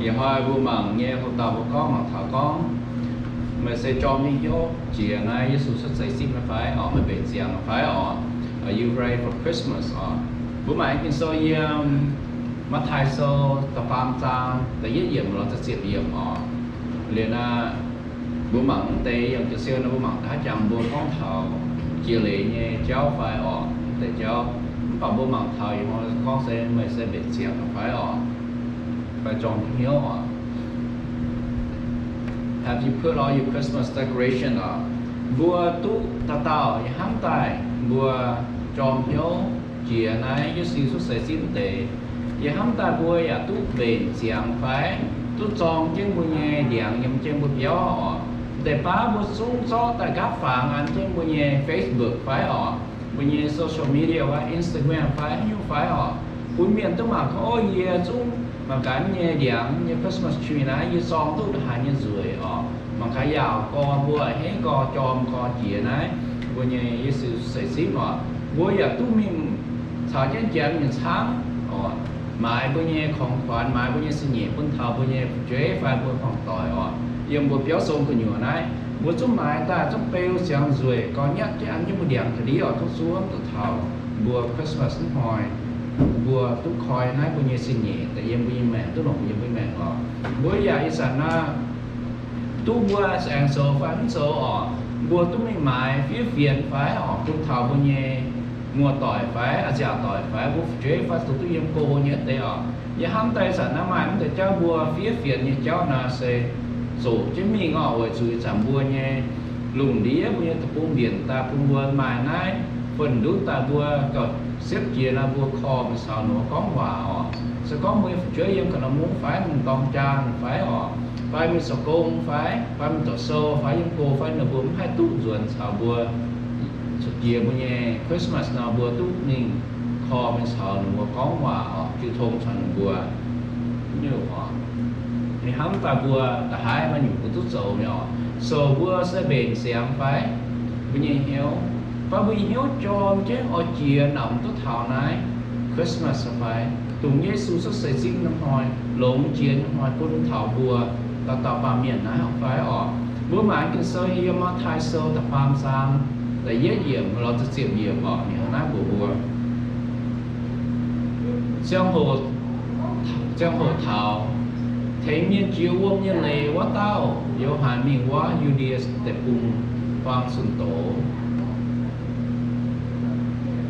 Ih hnoi mbuo mangc nyei hoc dauh mbuo gorngv mangc taux gorngv, meih se jorm nyei hnyouv jiex naaiv Yesu cuotv seix zipv nyei fai orqc? Meih mbenc ziangx fai orqc? Are you ready for Christmas orqc? Mbuo mangc Ging-Sou yiem Matv^taai Sou da'faam zaang da'yietv yiemc lorz da'ziepc yiemc orqc. Liuz naaiv mbuo mangc mv deix yiem jiez siou naaiv mbuo mangc daaih jangx mbuo gorngv taux jiex leiz nyei jauv fai orqc, mv deix jauv. Mv baac mbuo mangc taux ih hnoi gorngv se meih se mbenc ziangx fai orqc, fai jorm hnyouv orqc. Have you put all your Christmas decoration orqc? Mbuo duqv dauh dauh yie hnamv daaih mbuo jorm hnyouv jiex naaiv Yesu cuotv seix zipv deix. Yie hnamv daaih mbuo yaac duqv mbenc ziangx fai duqv zorng jienv mbuo nyei ndiangx yiem jienv mbuo biauv orqc. Deix baav mbuo zungv zorqv daaih nqaapv fangx an jienv mbuo nyei Facebook fai orqc, mbuo nyei social media fai Instagram fai haaix nyungc fai orqc, bun mienh duqv mangc gorngv, o, yie zungv mangc gaax nyei ndiangx nyei Christmas tree naaiv yie zorng duqv haaix nyei nzueic orqc. Mangc gaax yaauc gorx mbuo a'hneiv gorx jorm gorx jiex naaiv mbuo nyei Yesu seix zipv orqc. Mbuo yaac duqv mingh caux jienv janx mingh caangv orqc, maaiz mbuo nyei ของขวัญ, maaiz mbuo nyei sin nyeic bun taux mbuo nyei fu'jueiv fai mbuo gorngv-doic orqc, yiem mbuo biauv song gu'nyuoz naaiv. Mbuo zungv maaiz daaih zungv beu ziangx nzueic gorx nyatv jienv an jienv mbuo ndiangx ga'ndiev orqc, duqv zuov duqv taux mbuo Christmas hnoi mbuo duqv koi naaiv mbuo nyei sin nyeic daaih yiem mbuo nyei maengc, duqv longc yiem mbuo nyei maengc orqc. Mbuo yaac ih zanc naaiv duqv mbuo aengx zoux fai mv zoux orqc, mbuo duqv mingh maaiz fiev fienx fai orqc, bun taux mbuo nyei muoz-doic fai a'nziaauc doic fai mbuo fu'jueiv fai zuqc duqv yiem go nyei deix orqc. Yie hnamv daaih ih zanc naaiv maaih mv deix jauv mbuo fiev fienx nyei jauv naaiv se zoqc jienv mingh orqc, weic zuqc ih zanc mbuo nyei lungh ndiev mbuo nyei deic-bung mbienc daaih bun mbuo maaih naaiv fun ndutv daaih mbuo gauh siepv jiex naaiv mbuo korv mingh caux ninh mbuo gorngv waac orqc. Se gorngv mbuo nyei fu'jueiv yiem ga'naaiv mungv fai mingh dorng jaa fai orqc, fai mingh zoux gong fai, fai mingh doqc sou fai yiem go fai ninh mbuo mv haih duqv nzuonx caux mbuo, zuqc jiex mbuo nyei Christmas nor mbuo duqv mingh korv mingh caux ninh mbuo gorngv waac orqc, jiu tong caux ninh mbuo. Nyungc orqc, ninh hnamv daaih mbuo da'haiz maaih nyungc mbuo duqv zoux nyei orqc. So mbuo se mbenc ziangx fai mbuo nyei hnyouv, fai mbuo nyei hnyouv jorm jienv oix jiex namx duqv taux naaiv Christmas fai, dongh Yesu cuotv seix zipv nyei hnoi, longx jiex nyei hnoi bun taux mbuo dauh dauh baamh mienh naaiv fai orqc. Mbuo mangc Ging-Sou yiem Matv^taai Sou da'faam zaang da'yietv yiemc lorz da'ziepc yiemc orqc, ninh naaiv mbuox mbuo, ziangh hoc, ziangh hoc taux tengx mienh jiex wuom nyei leiz wuov dauh, Yo^han mingh wuov Yu^ndie Deic-Bung huaang zunh doz.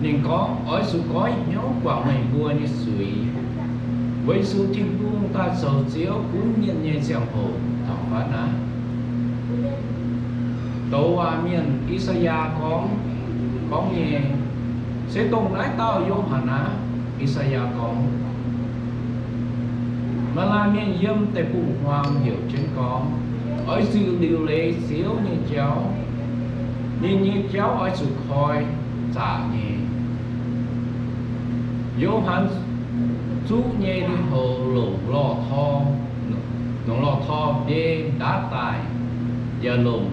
Ninh gorngv, oix zuqc goiv hnyouv guangc meih mbuo nyei zuiz, weic zuqc Tin-Hungh daaih zoux Ziouv gunv mienh nyei ziangh hoc taux fatv aqv. Douz waac mienh I^saa^yaa gorngv, gorngv nyei, se dongh naaiv dauh Yo^han aqv. I^saa^yaa gorngv, maaih laanh mienh yiem deic-bung-huaang heuc jienv gorngv, oix zuqc liuc leiz Ziouv nyei jauv. Ninh nyei jauv oix zuqc koi zaqc nyei. Yo^han zuqv nyei lui-houx longc lorh tor, longc lorh tor biei ndaatv daaih, yaac longc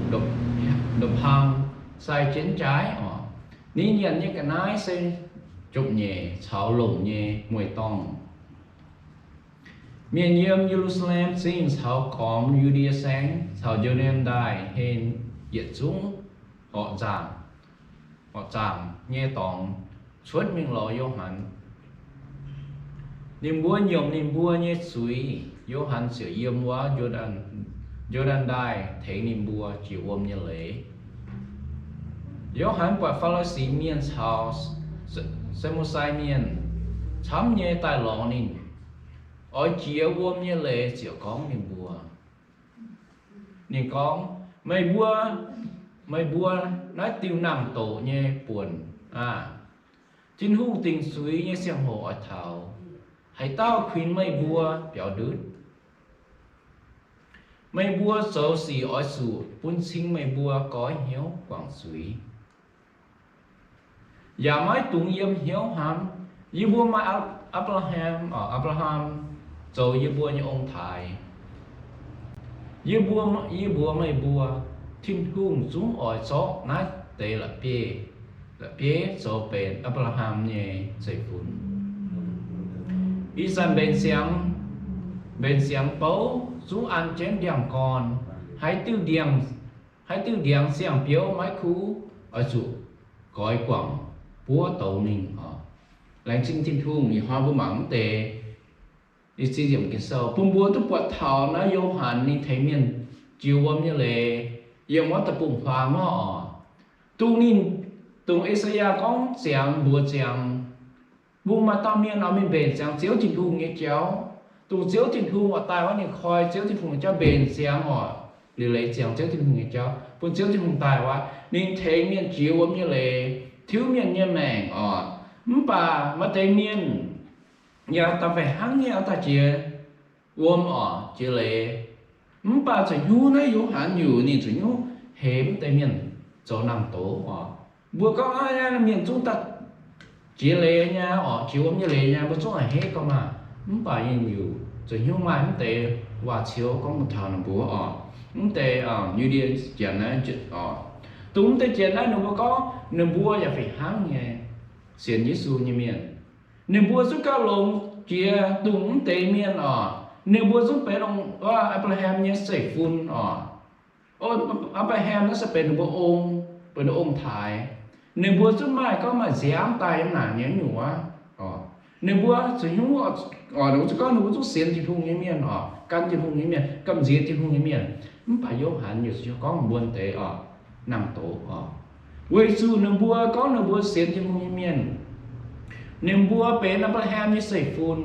ndopv-hlang sai jienv jaaiv orqc. Ninh nyanc nyei ga'naaiv se jopv-nyeic caux longc nyei mueiz-dorngh. Mienh yiem Ye^lu^saa^lem Zingh caux gormx Yu^ndie Saengv caux Yo^nden Ndaaih hlen yietc zungv orqc zaangc, orqc zaangc nyei dorngx cuotv mingh lorz Yo^han. Ninh mbuo nyiemc ninh mbuo nyei zuiz. Yo^han ziouc yiem wuov Yo^ndaan, Yo^ndaan Ndaaih tengx ninh mbuo jiex wuom nyei leiz. Yo^han buatc Faa^li^si Mienh caux Se-, Se^mu^sai Mienh camv nyei daaih lorz ninh, oix jiex wuom nyei leiz ziouc gorngv ninh mbuo, ninh gorngv, meih mbuo, meih mbuo naaiv diuh nangh doqc nyei buonc aah! Tin-Hungh dingc zuiz nyei ziangh hoc oix taux. Haaix dauh kuinx meih mbuo biaux ndutv? Meih mbuo zoux sic oix zuqc bun cing meih mbuo goiv hnyouv guangc zuiz. Yaac maiv dungx yiem hnyouv hnamv, yie mbuo maaih Apc-, Apc^laa^ham, orqc, Apc^laa^ham zoux yie mbuo nyei ong-taaix. Yie mbuo, yie mbuox meih mbuo, Tin-Hungh zungv oix zorqv naaiv deix la'bieiv, la'bieiv zoux benx Apc^laa^ham nyei zeiv-fun. Ih zanc mbenc ziangx mbenc siangx bouv, zungv an jienv ndiangx-gorn. Haaix diuh ndiangx, haaix diuh ndiangx siang-biouv maiv kuv, oix zuqc goix guangc buov douz ninh oc. Laengz zingh Tin-Hungh, ih hnoi mbuo mangc mv deix i ziex yiemc Ging-Sou bun mbuo duqv buatc taux naaiv Yo^han ninh tengx mienh jiex wuom nyei leiz yiem wuov deic-bung-huaang wuov oc. Dongh ninh, dongh E^saa^yaa gorngv ziangx mbuox ziangx, mbuo maaih dauh mienh oix mingh mbenc ziangx Ziouv Tin-Hungh nyei jauv. Dongh Ziouv Tin-Hungh oix daaih wuov, ninh koi Ziouv Tin-Hungh nyei jauv mbenc ziangx oc. Liuc leiz ziangx Ziouv Tin-Hungh nyei jauv bun Ziouv Tin-Hungh daaih wuov, ninh tengx mienh jiex wuom nyei leiz, tiuv mienh nyei maengc oc. Mv baac maaih deix mienh yaac daaih fih hnangv nyei oix daaih jiex wuom oc, jiex leiz. Mv baac zuqc hnyouv naaiv Yo^han nyungc ninh zuqc hnyouv hemx deix mienh zoux nangc doz oc. Mbuo gorngv, aav, mienh zungv daaih jiex leiz nyei oc, jiex wuom nyei leiz nyei, mbuo zungv a'hneiv gorngv maah. Mv baac ninh nyungc zuqc hnyouv maaih mv deix waac-ciouv gorngv mbuox taux ninh mbuo oc. Mv deix Yu^ndie Janx naaiv oc, dongh mv deix janx naaiv ninh mbuo gorngv ninh mbuo yaac fih hnangv nyei sienx Yesu nyei mienh. Ninh mbuo zungv gauh longx jiex dongh mv deix mienh oc. Ninh mbuo zungv benx dongh Apc^laa^ham nyei zeiv-fun oc. Apc^laa^ham naaiv se benx ninh mbuo ong, benx ninh ong-taaix. Ninh mbuo zungv maaih gorngv maaih nziaamv daaih yiem naaic nyei nyungc wuov. Ninh mbuo zuqc hnyouv, ninh mbuo zuqc gorngv ninh mbuo zungv sienx Tin-Hungh nyei mienh oc, gan Tin-Hungh nyei mienh, gamh nziex Tin-Hungh nyei mienh. Mv baac Yo^han yaac zuqc hnyouv gorngv mbuo deix oc, nangc doz oc. Weic zuqc ninh mbuo gorngv ninh mbuo sienx Tin-Hungh nyei mienh, ninh mbuo benx Apc^laa^ham nyei zeiv-fun,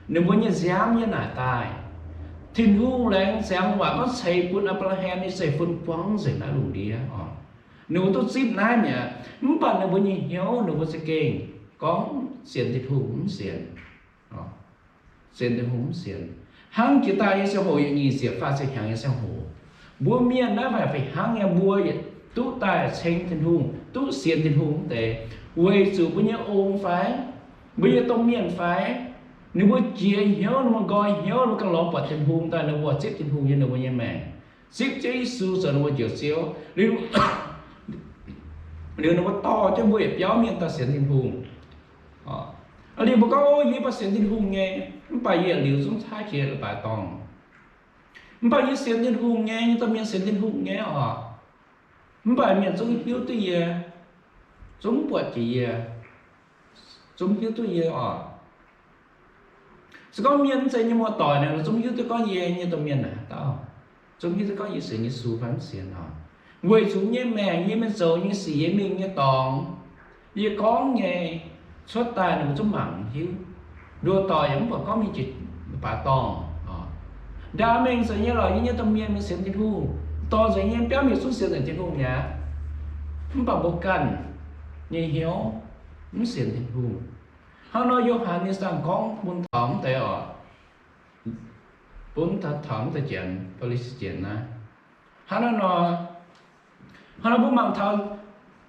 ninh mbuo nyei nziaamv yiem naaic daaih. Tin-Hungh laengz ziangx waac gorngv ceix bun Apc^laa^ham nyei zeiv-fun buangv nzengc naaiv lungh ndiev oc. Ninh mbuo duqv zipv naaiv mi'aqv. Mv baac ninh mbuo nyei hnyouv ninh mbuo za'gengh gorngv sienx Tin-Hungh mv sienx. Sienx Tin-Hungh mv sienx. Hnangv jiex daaih nyei ziangh hoc, yietc nyeic ziepc faah ziepc hnyangx nyei ziangh hoc, mbuo mienh naaiv maaih fih hnangv nyei, mbuo yietc duqv daaih ceng Tin-Hungh, duqv sienx Tin-Hungh mv deix, weic zuqc mbuo nyei ong fai, mbuo nyei domh mienh fai, ninh mbuo jiex hnyouv, ninh mbuo nqoi hnyouv, ninh mbuo ganh lorz buatc Tin-Hungh daaih, ninh mbuo zipv Tin-Hungh yiem ninh mbuo nyei maengc, zipv Ziouv Yesu zoux ninh mbuo Njoux Ziouv liuz, liuz ninh mbuo dorh jienv mbuo yietc biauv mienh daaih sienx Tin-Hungh. Liuz mbuo gorngv, o, yie mv baac sienx Tin-Hungh nyei, mv baac yie liuz zungv caaiv jiex leiz-baaix dorngh. Mv baac yie sienx Tin-Hungh nyei, nyei domh mienh sienx Tin-Hungh nyei oc. Mv baac mienh zungv hiuv duqv yie, zungv buatc jiex yie, zungv hiuv duqv yie oc. Se gorngv mienh mv zeiz nyei muoz-doic naaic, zungv hiuv duqv gorngv yie nyei domh mienh naaic haaix dauh, zungv hiuv duqv gorngv yie sienx Yesu fai mv sienx oc. Weic zuqc nyei maengc, yie mienh zoux nyei sic, yie mingh nyei dorngx, yie gorngv nyei, cuotv daaih ninh mbuo zungv mangc hiuv. Nduov doic yaac mv buatc gorngv mingh jiex baaix dorngh. Ndaa mengh nzengc nyei lorqc, yie nyei domh mienh mingh sienx Tin-Hungh. Dorh nzengc nyei biauv mienh zungv sienx nzengc Tin-Hungh mi'aqv. Mv baac mbuo ganh nyei hnyouv mv sienx Tin-Hungh. Hnangv nor Yo^han nyei saah gorngv bun taux mv deix oc, bun taux mv deix janx, Faa^li^si janx naaiv. Hnangv nor, hnangv nor mbuo mangc taux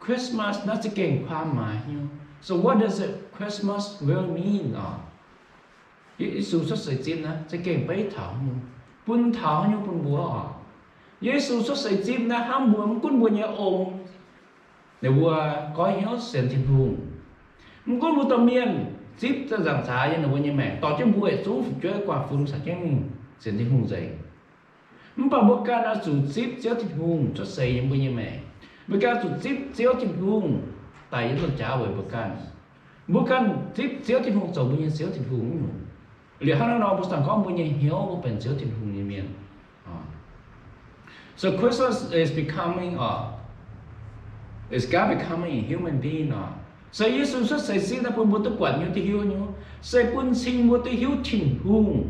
Christmas naaiv za'gengh ความหมาย haaix nyungc. So what does it, Christmas really mean oc? Yesu cuotv seix zipv naaiv za'gengh beiv taux haaix nyungc, bun taux haaix nyungc bun mbuo oc? Yesu cuotv seix zipv naaiv hnamv mbuo, mv gunv mbuo nyei ong, ninh mbuo goiv hnyouv sienx Tin-Hungh. Mv gunv mbuo domh mienh zipv za'nzaangc zaaix yiem ninh mbuo nyei maengc, dorh jienv mbuo yietc zungv fu'jueiv guaax fun caux jienv mingh sienx Tin-Hungh nzengc. Mv baac mbuo ganh oix zuqc zipv Ziouv Tin-Hungh cuotv seix yiem mbuo nyei maengc. Mbuo ganh oix zuqc zipv Ziouv Tin-Hungh daic yiem ziepc nzaangc jaax weic mbuo ganh. Mbuo ganh zipv Ziouv Tin-Hungh zoux mbuo nyei Ziouv Tin-Hungh nyungc. Liuz hnangv naaiv nor mbuo ziouc gorngv mbuo nyei hnyouv mbuo benx Ziouv Tin-Hungh nyei mienh. So Christmas is becoming, uh, is God becoming a human being oc. Se Yesu cuotv seix zipv naaiv bun mbuo duqv buatc nyei, duqv hiuv nyei, se bun cing mbuo duqv hiuv Tin-Hungh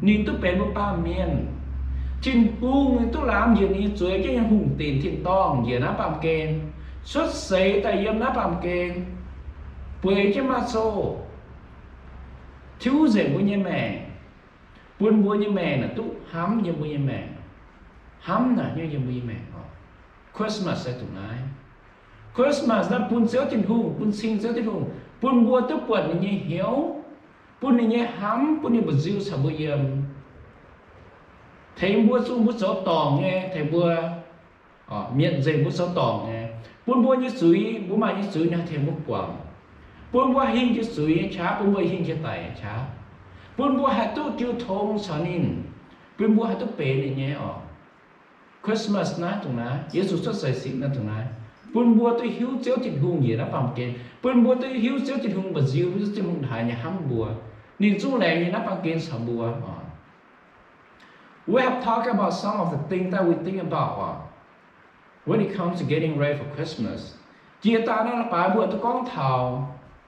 ninh duqv benx mbuo baamh mienh. Tin-Hungh ninh duqv laamx njiec ninh nyei zueiz jienv nyei hungh dinc tin-dorngh njiec naaiv baamh gen, cuotv seix daaih yiem naaiv baamh gen, bueix jienv maaih sou, tiuv nzengc mbuo nyei maengc, bun mbuo nyei maengc naaic duqv hnamv yiem mbuo nyei maengc, hnamv naaic nyei yiem mbuo nyei maengc oc. Christmas se dongh naaiv. Christmas naaiv bun Ziouv Tin-Hungh, bun cing Ziouv Tin-Hungh, bun mbuo duqv buatc ninh nyei hnyouv, bun ninh nyei hnamv, bun ninh mba'nziu caux mbuo yiem, tengx mbuo zungh mbuo zoux dorngc nyei, tengx mbuo mietc nzengc mbuo zoux dorngc nyei, bun mbuo nyei zuiz, mbuo maaih nyei zuiz ninh haih tengx mbuo guangc, bun mbuo hingh jiex zuiz nyei qaqv, bun mbuo hingh jiex daic nyei qaqv, Bun mbuo haih duqv jiu tong caux ninh, bun mbuo haih duqv benx ninh nyei oc. Christmas naaiv dongh naaiv, Yesu cuotv seix sipv naaiv dongh naaiv, bun mbuo duqv hiuv Ziouv Tin-Hungh njiec naaiv baamh gen, bun mbuo duqv hiuv Ziouv Tin-Hungh mba'nziu, Ziouv Tin-Hungh haiz nyei hnamv mbuo. Ninh zungv laengz nyei naaiv baamh gen caux mbuo oc. We have talked about some of the things that we think about oc, when it comes to getting ready for Christmas. Jiex daaih naaiv leiz-baaix mbuo duqv gorngv taux,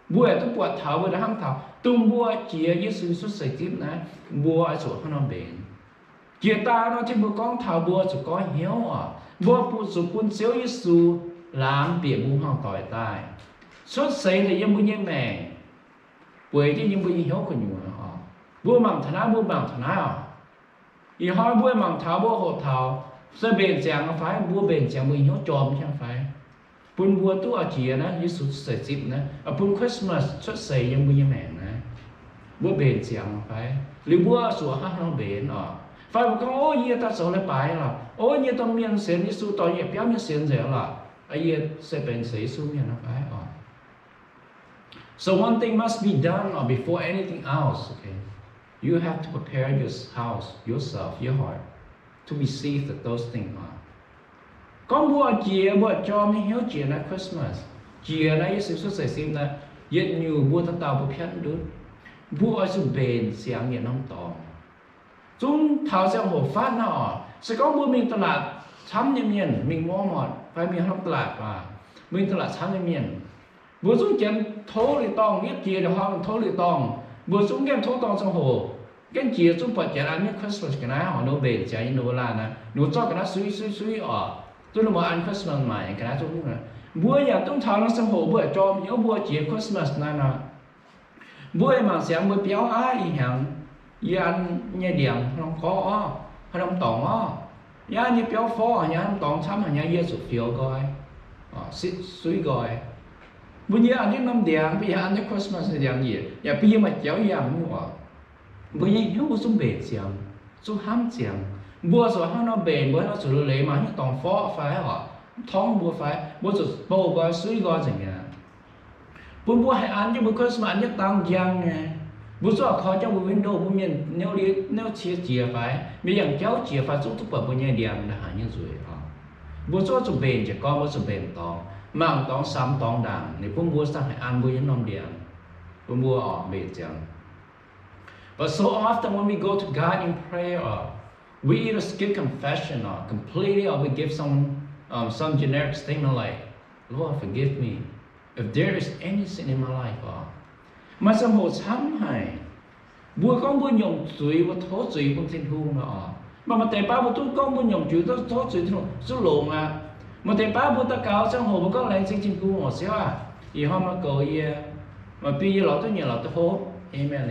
mbuo yaac duqv buatc taux, mbuo duqv hnamv taux dongh mbuo jiex Yesu cuotv seix zipv naaiv, mbuo oix zuqc hnangv nor mbenc. Jiex daaih nor, tengx mbuo gorngv taux mbuo zuqc goiv hnyouv oc. Mbuo zuqc bun Ziouv Yesu laamz bieqc mbuo hmuangv doic daaih, cuotv seix daaih yiem mbuo nyei maengc, bueix jienv yiem mbuo nyei hnyouv gu'nyuoz oc. Mbuo mangc taux naaiv, mbuo mangc taux naaiv oc. Ih hnoi mbuo mangc taux, mbuo hoqc taux, se mbenc ziangx fai? Mbuo mbenc ziangx mbuo nyei hnyouv jorm nyei fai? Bun mbuo duqv oix jiex naaiv Yesu cuotv seix zipv naaiv, bun Christmas cuotv seix yiem mbuo nyei maengc naaiv, mbuo mbenc ziangx fai? Liuz mbuo zuqc hnangv haaix nor mbenc oc? Fai mbuo gorngv, Ov, yie daaih zoux leiz-baaix lorqc. Ov, yie domh mienh sienx Yesu, dorh yie biauv nyei sienx nzengc lorqc. Yie se benx sienx Yesu mienh fai oc? So one thing must be done, or before anything else, okay? You have to prepare your house, yourself, your heart to receive the, those things, huh? Gorngv mbuo jiex, mbuo jorm nyei hnyouv jiex naaiv Christmas, jiex naaiv Yesu cuotv seix zipv naaiv, yietc nyungc mbuo dauh dauh mbuo piatv ndutv, mbuo oix zuqc mbenc ziangx yietc norm dorngx. Zungv taux ziangh hoc fatv naaiv oc, se gorngv mbuo mingh ตลาด camv nyei mienh, mingh Walmart fai mingh haaix norm ตลาด baac, mingh ตลาด camv nyei mienh, mbuo zungv janx tov liuz dorngh, yietv jiex liuz hnoi tov liuz dorngh, mbuo zungv gaengh tov dorngh ziangh hoc, gaengh jiex zungv buatc janx an nyei Christmas ga'naaiv oc, ninh mbuo mbenc ziangx yiem ninh mbuo laanh naaiv, ninh mbuo zorqv ga'naaiv suiv suiv suiv oc, zungv ninh mbuo an Christmas maaic ga'naaiv zungv. Mbuo yaac dongh taux norm ziangh hoc mbuo yaac jorm hnyouv, mbuo jiex Christmas naaiv nor, mbuo mangc ziangx mbuo biauv aqv, ih hnyangx yie an nyei ndiangx haaix norm gorqv orv, haaix norm dorngx orv, yie an nyei biauv forv haaix nyungc, haaix norm dorngx camv haaix nyungc, yie zuqc fioux nqoi, suiv nqoi. Mbuo nyei an jienv norm ndiangx, mbuo yaac an jienv Christmas ndiangx njiec, yaac bun yie maaih jauv yangh nyungc oc. Mbuo nyei hnyouv mbuo zungv mbenc ziangx, zungv hnamv ziangx. Mbuo zuqc hnangv nor mbenc, mbuo hnangv nor zuqc leiz maaih hnyouv dorngx forv fai oc, mv torngv mbuo fai, mbuo zuqc bouh nqoi suiv nqoi nzengc mi'aqv. Bun mbuo haih an jienv mbuo Christmas an jienv dang njang nyei. Mbuo zuqc koi jienv mbuo window, mbuo mienh niouv lie niouv cie jiex fai, mienh yangh jauv jiex fai, zungv duqv buatc mbuo nyei ndiangx ndaaih haaix nyungc nzueic oc. Mbuo zuqc zuqc mbenc jiez gorn, mbuo zuqc mbenc dorngx, mangc dorngx samx dorngx ndaangc, ninh bun mbuo za'gengh haih an mbuo nyei norm ndiangx, bun mbuo oc mbenc ziangx. But so often when we go to God in prayer, uh, we either skip confession or completely, or we give some, um, some generic statement like, Lord, forgive me if there is any sin in my life, or maaih ziangh hoc camv haic, mbuo gorngv mbuo nyomc zuiz, mbuo tov zuiz bun Tin-Hungh nor oc. Mv baac maaih deix baav mbuo duqv gorngv mbuo nyomc zuiz, tov zuiz Tin-Hungh zungv longx aqv. Maaih deix baav mbuo daux gaux ziangh hoc mbuo gorngv, laengz zingh Tin-Hungh oc, Ziouv aac, ih hnoi meih goux yie, meih bun yie lorz duqv nyanc lorz duqv hopv. Amen.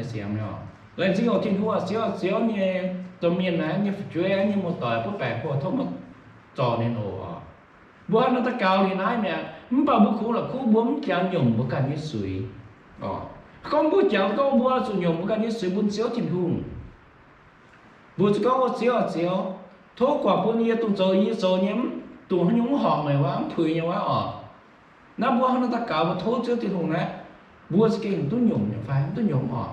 Laengz zingh oc Tin-Hungh oc, Ziouv, Ziouv nyei domh mienh naaiv nyei fu'jueiv, nyei muoz-doic butv baengc, tov meih zorc ninh oc. Mbuo hnangv nor daux gaux liuz naaiv mi'aqv, mv baac mbuo kungx la'kuqv mbuo mv jangx nyomc mbuo ganh nyei zuiz. Gorngv mbuo jangx gorngv mbuo zuqc nyomc mbuo ganh nyei zuiz bun Ziouv Tin-Hungh. Mbuo zuqc gorngv, O Ziouv, Ziouv, tov guangc bun yie dongh zoux yie zoux nyei, mv dongh haaix nyungc mv horpc meih wuov, mv puix nyei wuov oc. Naaiv mbuo hnangv nor daux gaux, mbuo tov Ziouv Tin-Hungh naaiv, mbuo za'gengh duqv nyomc nyei fai mv duqv nyomc oc?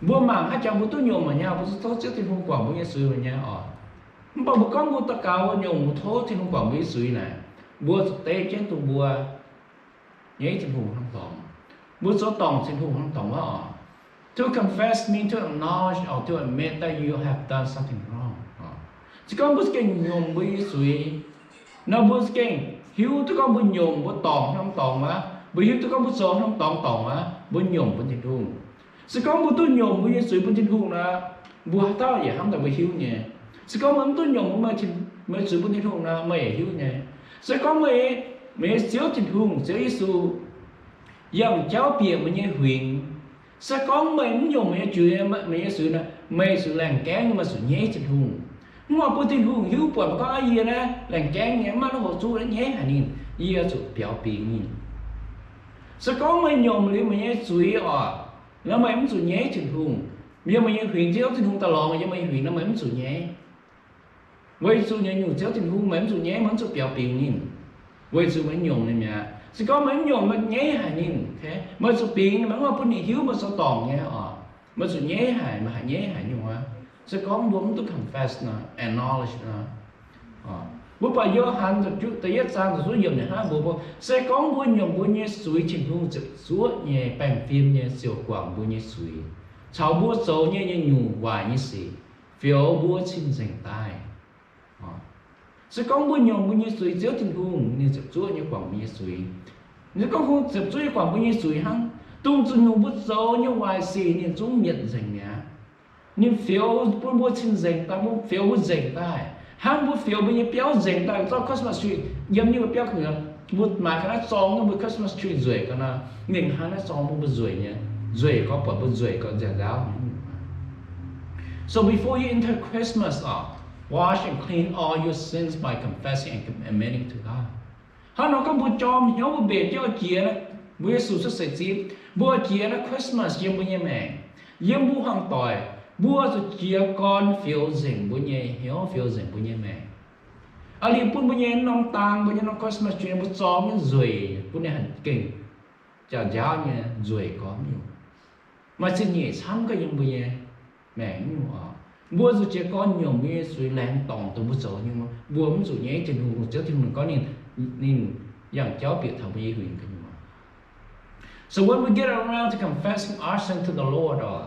Mbuo mangc haaix jangx mbuo duqv nyomc meih nyei, mbuo zuqc tov Ziouv Tin-Hungh guangc mbuo nyei zuiz meih nyei oc. Mv baac mbuo gorngv mbuo daux gaux, mbuo nyomc, mbuo tov Tin-Hungh guangc mbuo nyei zuiz naaic, mbuo zuqc deiv jienv dongh mbuo nyei Tin-Hungh hnangv dorngx. Mbuo zoux dorngc Tin-Hungh hnangv dorngx wuov oc. To confess means to acknowledge or to admit that you have done something wrong. Se gorngv mbuo za'gengh nyomc mbuo nyei zuiz nor, mbuo za'gengh hiuv duqv gorngv mbuo nyomc, mbuo dorngc hnangv dorngx wuov. Mbuo hiuv duqv gorngv mbuo zoux hnangv dorngx dorngc wuov, mbuo nyomc bun Tin-Hungh. Se gorngv mbuo duqv nyomc mbuo nyei zuiz bun Tin-Hungh nor, mbuo haaix dauh yaac hnamv daaih mbuo hiuv nyei. Se gorngv meih mv duqv nyomc mbuo, meih zuiz bun Tin-Hungh nor, meih yaac hiuv nyei. Se gorngv meih, meih nyei Ziouv Tin-Hungh, Ziouv Yesu, yangh jauv bieqc meih nyei huingx, se gorngv meih mv nyomc meih nyei zuiz, meih nyei zuiz nor, meih zuqc laengh gaengv, meih zuqc nyeiv Tin-Hungh. Mv baac bun Tin-Hungh hiuv buatc meih gorngv, Aa, yie naaiv laengh gaengv nyei, mv maaih lov houx zuqv nyeiv haic ninh, yie zuqc biaux bingx ninh. Se gorngv meih nyomc liuz meih nyei zuiz oc, nor meih mv zuqc nyeiv Tin-Hungh. Yiem meih nyei huingx, Ziouv Tin-Hungh daaih lorz meih yiem meih nyei huingx nor, meih mv zuqc nyeiv. Weic zuqc nyungc-nyungc Ziouv Tin-Hungh meih mv zuqc nyeiv, meih mv zuqc biaux bingx ninh. Weic zuqc meih nyomc ninh mi'aqv. Se gorngv meih mv nyomc, meih nyeiv haic ninh, meih zuqc bingx ninh, meih mv bun ninh hiuv meih zoux dorngc nyei oc. Meih zuqc nyeiv haic, meih haiz nyeiv haic nyungc aqv. Se gorngv mbuo mv duqv confess nor, acknowledge nor. Mbuo buatc Yo^han da'yietv zaang ziepc zuoqv yiemc ninh hnangv mbuox mbuo, se gorngv mbuo nyiemc mbuo nyei zuiz, Tin-Hungh ziepc zuoqv nyei, baengh fim nyei ziouc guangc mbuo nyei zuiz caux mbuo zoux nyei nyungc-nyungc waaic nyei sic, fioux mbuo cing-nzengc daaih. Se gorngv mbuo nyiemc mbuo nyei zuiz, Ziouv Tin-Hungh ninh ziepc zuoqv nyei guangc mbuo nyei zuiz. Se gorngv Tin-Hungh ziepc zuoqv nyei guangc mbuo nyei zuiz hnangv, dongh zuqc nyungc mbuo zoux nyei waaic sic ninh zungv mietc nzengc mi'aqv. Ninh fioux bun mbuo cing-nzengc daaih, mbuo fioux mbuo nzengc daaih, hnangv mbuo fioux mbuo nyei biauv nzengc daaih. Zorqv Christmas tree yiem nyei mbuo biauv ka'nyiec, mbuo maaiz ga'naaiv zorng mbuo Christmas tree nzueic ga'naaiv, ninh hnangv naaiv zorng mbuo nzueic nyei, nzueic gorngv buatc mbuo nzueic ga'naaiv nziaauc nziaauc. So before you enter Christmas, uh, wash and clean all your sins by confessing and admitting to God. Hnangv nor gorngv mbuo jorm hnyouv mbuo mbenc jienv oix jiex mbuo Yesu cuotv seix zipv, mbuo oix jiex naaiv Christmas yiem mbuo nyei maengc, yiem mbuo hmuangv doic, mbuo zuqc jiez gorn fioux nzengc mbuo nyei hnyouv, fioux nzengc mbuo nyei maengc. Aa, liuz bun mbuo nyei norm dang, mbuo nyei norm Christmas tree, mbuo zorng nyei nzueic bun ninh haih gengh nziaauc nziaauc nyei nzueic gormx nyungc. Maaih zingh nyeic camv gaax yiem mbuo nyei maengc nyungc oc. Mbuo zuqc jiez gorn nyiemc mbuo nyei zuiz, laengz dorngc dongh mbuo zoux nyei, mbuo mv zuqc nyei Tin-Hungh, Ziouv Tin-Hungh gorngv ninh, ninh yangh jauv bieqc taux mbuo nyei huingx ga'nyuoz. So when we get around to confessing our sin to the Lord, uh,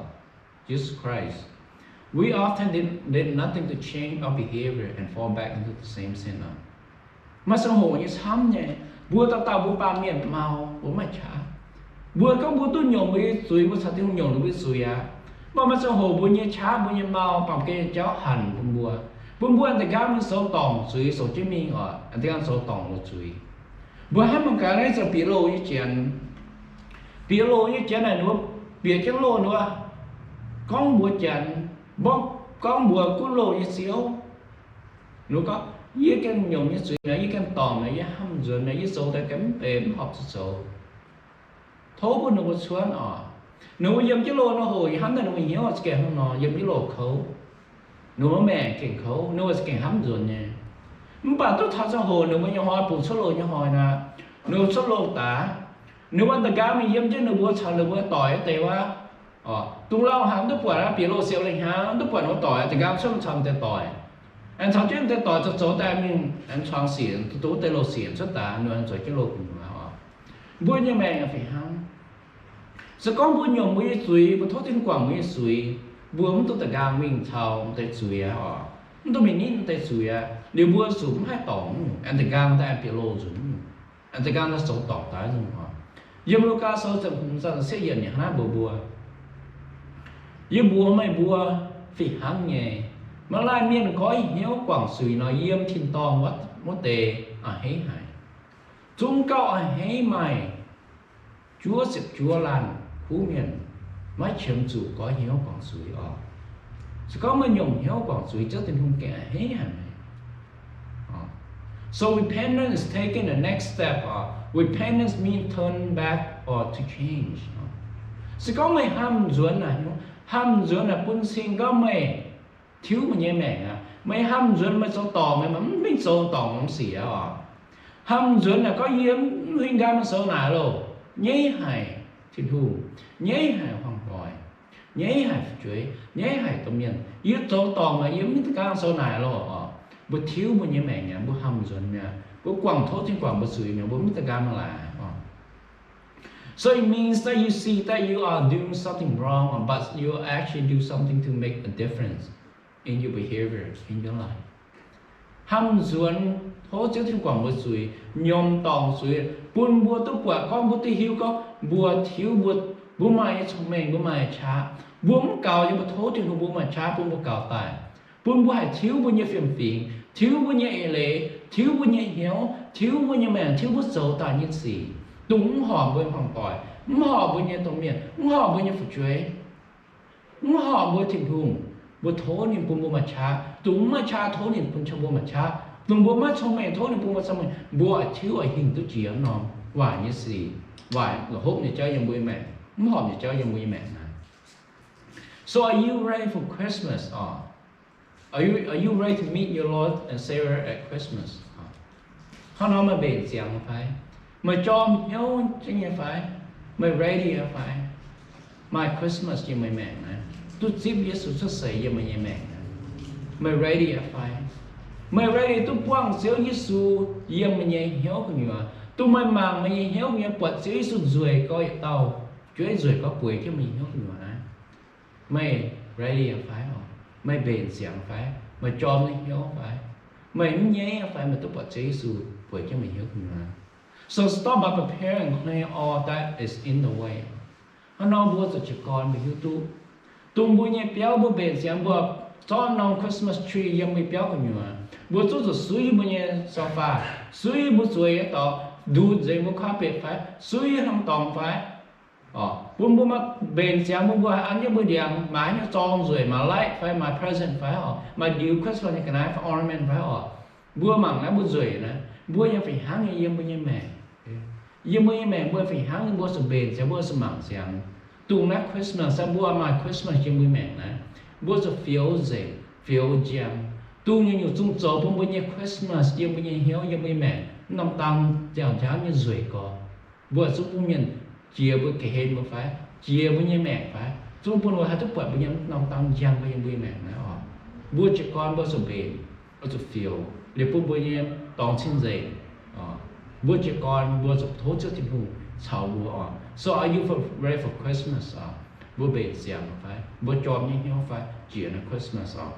Jesus Christ, we often did, did nothing to change our behavior and fall back into the same sin. Maaih ziangh hoc nyei camv nyei, mbuo dauh dauh mbuo baamh mienh mau, mbuo maiv qaqv. Mbuo gorngv mbuo duqv nyiemc mbuo nyei zuiz, mbuo caux Tin-Hungh nyiemc liuz mbuo zuiz aqv. Mv baac maaih ziangh hoc mbuo nyei qaqv, mbuo nyei mau baamh gen jauv hanc bun mbuo. Bun mbuo aengx da'nqaang mingh zoux dorngc zuiz, zoux jienv mingh oc, aengx da'nqaang zoux dorngc loz zuiz. Mbuo hnamv mangc gaax naaiv zoux bieqc loh nyei janx. Bieqc loh nyei janx naaic, ninh mbuo bieqc jienv loh ninh mbuo gorngv mbuox janx, mborqv gorngv mbuox gunv loh nyei ziouv, ninh mbuo gorngv, yie gengh nyiemc nyei zuiz mi'aqv, yie gengh dorngc mi'aqv, yie hnamv nzuonx mi'aqv, yie zoux daaih gengh mv benx, mv horpc zuqc zoux. Tov bun ninh mbuo cuotv oc. Ninh mbuo yiem jienv loh nor hoc, yie hnamv daaih ninh mbuo hnyouv za'gengh hnangv nor, yiem jienv loh kouv. Ninh mbuo maengc gengh kouv, ninh mbuo za'gengh hnamv nzuonx nyei. Mv baac duqv taux ziangh hoc ninh mbuo nyei hnoi bungx cuotv loh nyei hnoi nor, ninh mbuo cuotv loh daaih, ninh mbuo da'nqaang mingh yiem jienv ninh mbuo caux ninh mbuo doic wuov deix wuov, dongh lauh hnaangx duqv buatc aqv, bieqc loh sienx lengh hnaangx duqv buatc ninh mbuo doic, da'nqaang cuotv caux ninh deix doic. Aengx caux jienv ninh deix doic zoux zoux daaih mingh aengx cuangx sic, duqv duqv deix loh sic cuotv daaih, ninh mbuo aengx zoux jienv loh gu'nyuoz oc. Mbuo nyei maengc fih hnangv. Se gorngv mbuo nyiemc mbuo nyei zuiz, mbuo tov Tin-Hungh guangc mbuo nyei zuiz, mbuo mv duqv da'nqaang mingh caux deix zuiz aqv oc. Mv duqv mingh nitv deix zuiz aqv. Liuz mbuo zuqc mv haih dorngc nyungc, aengx da'nqaang daaih aengx bieqc loh nzunc nyungc, aengx da'nqaang daaih zoux dorngc daaih nyungc oc. Yiem Lugaa Sou ziepc hmz zaang ziepc cietv yiemc ninh hnangv naaiv mbuox mbuo, yie mbuox meih mbuo fih hnangv nyei, maaih laanh mienh goiv hnyouv guangc zuiz nor, yiem tin-dorngh wuov deix a'hneiv haic. Zungv gauh a'hneiv maaih juov ziepc juov laanh kuv mienh maiv qiemx zuqc goiv hnyouv guangc zuiz oc. Se gorngv meih nyiemc hnyouv guangc zuiz, Ziouv Tin-Hungh gengh a'hneiv haic meih. So repentance is taking the next step. Repentance means turn back or to change. Se gorngv meih hnamv nzuonx naaic, hnamv nzuonx naaic bun cing gorngv meih tiuv meih nyei maengc aqv. Meih hnamv nzuonx meih zoux dorngc, meih mv mingh zoux dorngc norm sic aqv oc. Hnamv nzuonx naaic gorngv yie mv huing nqaang mingh zoux naaic loh. Nyeiv haic Tin-Hungh, nyeiv haic hmuangv-doic, nyeiv haic fu'jueiv, nyeiv haic domh mienh. Yie zoux dorngc naaic, yie mv da'nqaang zoux naaic loh oc. Mbuo tiuv mbuo nyei maengc mi'aqv, mbuo hnamv nzuonx mi'aqv, mbuo guangc tov Tin-Hungh guangc mbuo zuiz mi'aqv, mbuo mv da'nqaang laaix oc. So it means that you see that you are doing something wrong, but you actually do something to make a difference in your behavior, in your life. Hnamv nzuonx tov Ziouv Tin-Hungh guangc mbuo zuiz, nyiemc dorngc zuiz, bun mbuo duqv buatc gorngv, mbuo duqv hiuv gorngv, mbuo tiuv mbuo, mbuo maaih nyei cong-mengh, mbuo maaih nyei qaqv. Mbuo mv gaux nyei, mbuo tov Tin-Hungh mbuo maaih qaqv bun mbuo gaux daaih. Bun mbuo haih tiuv mbuo nyei fiem-fingx, tiuv mbuo nyei eix leiz, tiuv mbuo nyei hnyouv, tiuv mbuo nyei maengc, tiuv mbuo zoux daaih nyei sic, dongh mv horpc mbuo nyei hmuangv-doic, mv horpc mbuo nyei domh mienh, mv horpc mbuo nyei fu'jueiv, mv horpc mbuo Tin-Hungh. Mbuo tov ninh bun mbuo maaih qaqv. Dongh mv maaih qaqv, tov ninh bun mbuo maaih qaqv. Dongh mbuo maiv cong-mengh, tov ninh bun mbuo cong-mengh. Mbuo oix tiuv oix hingh duqv jiex norm waaic nyei sic, waaic la'hopv nyei jauv yiem mbuo nyei maengc, mv horpc nyei jauv yiem mbuo nyei maengc naaiv. So are you ready for Christmas? Or are you, are you ready to meet your Lord and Savior at Christmas? Hnangv nor meih mbenc ziangx fai? Meih jorm hnyouv jienv nyei fai? Meih ready fai? maaih Christmas yiem meih maengc naaiv, duqv zipv Yesu cuotv seix yiem meih nyei maengc naaiv. Meih ready aqv fai? Meih ready duqv buangh Ziouv Yesu yiem meih nyei hnyouv gu'nyuoz, dongh meih mangc meih nyei hnyouv gu'nyuoz buatc Ziouv Yesu nzueic gorx yietc dauh, jueiv nzueic gorx bueix jienv meih nyei hnyouv gu'nyuoz naaiv. Meih ready aqv fai oc? Meih mbenc ziangx fai? Meih jorm nyei hnyouv fai? Meih mv nyaiv aqv fai? Meih duqv buatc Ziouv Yesu bueix jienv meih hnyouv gu'nyuoz. So stop by preparing and clearing all that is in the way. Hnangv nor mbuo zuqc jiez gorn mbuo hiuv duqv, dongh mbuo nyei biauv mbuo mbenc ziangx, mbuo zorqv norm Christmas tree yiem mbuo biauv gu'nyuoz, mbuo zungv zuqc suiv mbuo nyei sofa, suiv mbuo zueiz nyei dorngx, nduqc nzengc mbuo carpet fai, suiv hnangv dorngx fai, bun mbuo maaih mbenc ziangx, bun mbuo haih an jienv mbuo ndiangx, maaih haaix nyungc zorng nzueic, maaih light fai, maaih present fai oc, maaih ndiux Christmas nyei ga'naaiv fai ornament fai oc. Mbuo mangc naaiv mbuo nzueic naaiv, mbuo yaac fih hnangv nyei yiem mbuo nyei maengc. Yiem mbuo nyei maengc mbuo fih hnangv nyei, mbuo zuqc mbenc ziangx, mbuo zuqc mangc ziangx. Dongh naaiv Christmas aeqv, mbuo maaih Christmas yiem mbuo maengc naaiv, mbuo zuqc fioux nzengc, fioux njang. Dongh nyungc-nyungc zungv zoux bun mbuo nyei Christmas yiem mbuo nyei hnyouv, yiem mbuo nyei maengc, mv norm dang ziangh jangv nyei nzueic gorx. Mbuo zungv bun mienh jiex mbuo ga'hlen mbuo fai, jiex mbuo nyei maengc fai, zungv bun mbuo haih duqv buatc mbuo nyei mv norm dang njang mbuo yiem mbuo nyei maengc naaiv oc. Mbuo jiez gorn mbuo zuqc mbenc, mbuo zuqc fioux, liuz bun mbuo nyei dorngx cing nzengc. Mbuo jiez gorn mbuo zuqc tov Ziouv Tin-Hungh caux mbuo oc. So are you for, ready for Christmas oc? Mbuo mbenc ziangx fai? Mbuo jorm nyei hnyouv fai jiex naaiv Christmas oc?